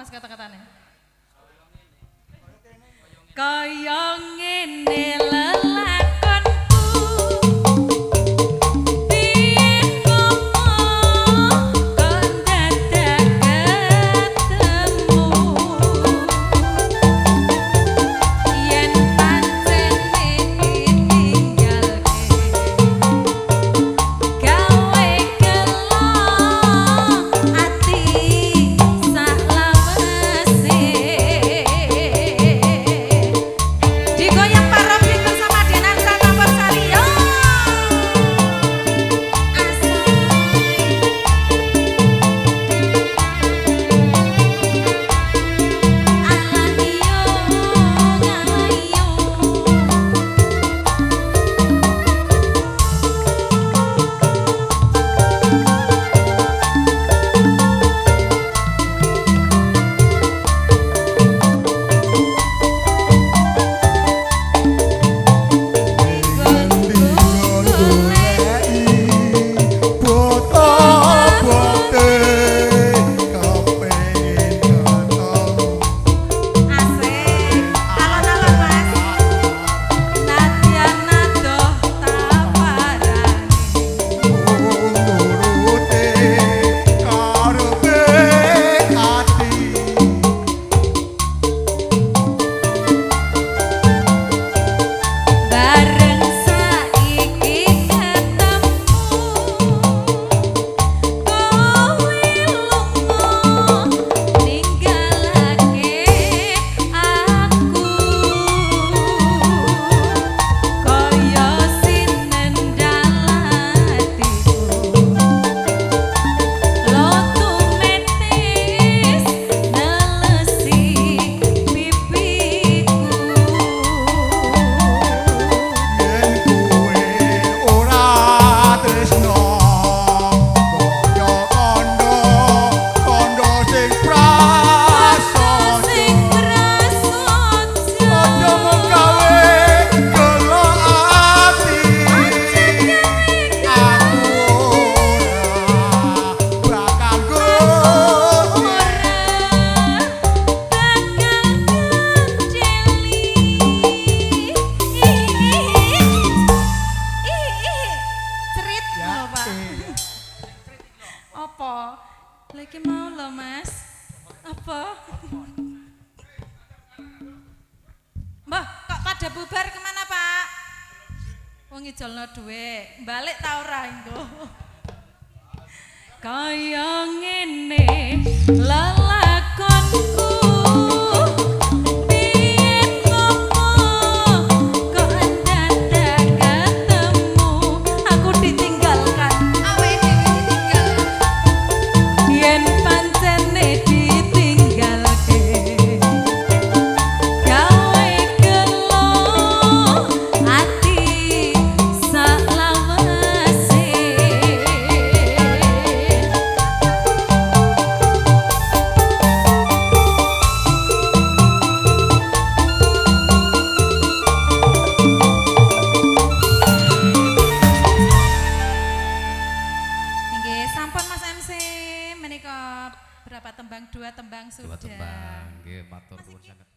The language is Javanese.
Mas kata-katane? Kaya ngene lelakonku piye ngomong kok dadak ketemu yen pancene ditinggalke gawe gelo ati saklawase. Digoyang Pak Robi bersama Denansa Campur Sari. Yo. Asik. Ala iyo ngala iyo. Asik. Alon-alon Mas. Nadyan adoh taparani. Bareng saiki ketemu kowe lunga ninggalake aku kaya sinendal atiku lotu metis nelesi pipiku. Sing prasaja ora bakal kenceli. Cerit lho Pak. Apa? Lagi mau lho Mas. Apa? Mbah, kok pada bubar kemana Pak? Wong ngijolno dhuwit, balik ta ora engko? Kaya ngene lelakonku piye ngomong kok dadak ketemu aku ditinggalkan Awake dhewe ditinggal. Yen pancene ditinggalke gawe gelo ati saklawase. Nggih, sampun Mas MC menika berapa tembang? Dua tembang sudah. Dua tembang, nggih matur nuwun sanget.